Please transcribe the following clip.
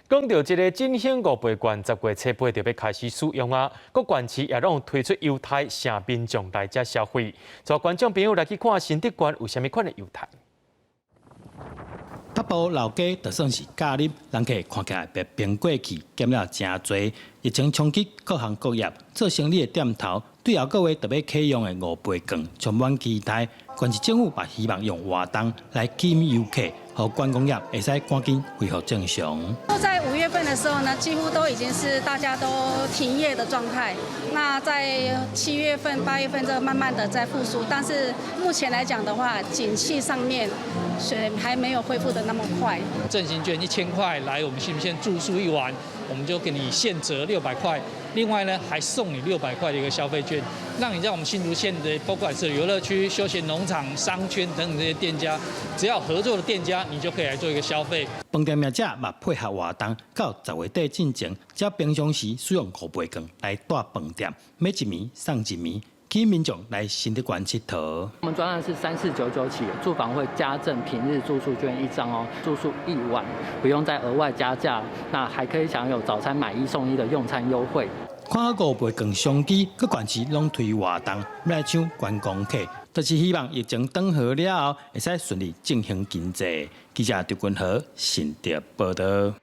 講到這个振興五倍券，10月初八就欲開始使用啊！各縣市也攏推出優待，請民眾來遮消費。帶觀眾朋友來去看新竹縣有啥物款的優待。北部老街就算是假日，人客看起來比平過去減了誠濟。疫情衝擊各行各業，做生理的店頭對後個月就欲啟用的五倍券充滿期待。縣市政府嘛希望用活動來吸引遊客，予觀光業會使趕緊恢復正常。在5月份的時候呢，幾乎都已經是大家都停業的狀態。那在7月份、8月份就慢慢的在復甦，但是目前來講的話，景氣上面是還沒有恢復的那麼快。振興券1000塊來我們新竹縣住宿一晚，我們就給你現折600塊，另外呢還送你六百塊的一個消費券，讓你在我們新竹縣的不管是遊樂區、休閒農場、商圈等等這些店家，只要合作的店家，你就可以來做一個消費。飯店業者嘛配合活動，到10月底進前，只要平常時使用五倍券來蹛飯店，買一暝送一暝，吸引民眾來新竹縣𨑨迌。我們專案是3499起，住房會加贈平日住宿券一張哦，住宿一晚不用再額外加價，那還可以享有早餐買一送一的用餐優惠。看好五倍券商機，各縣市攏推活動，欲來搶觀光客，就是希望疫情轉好了後，會使順利振興經濟。記者張君和新竹報導。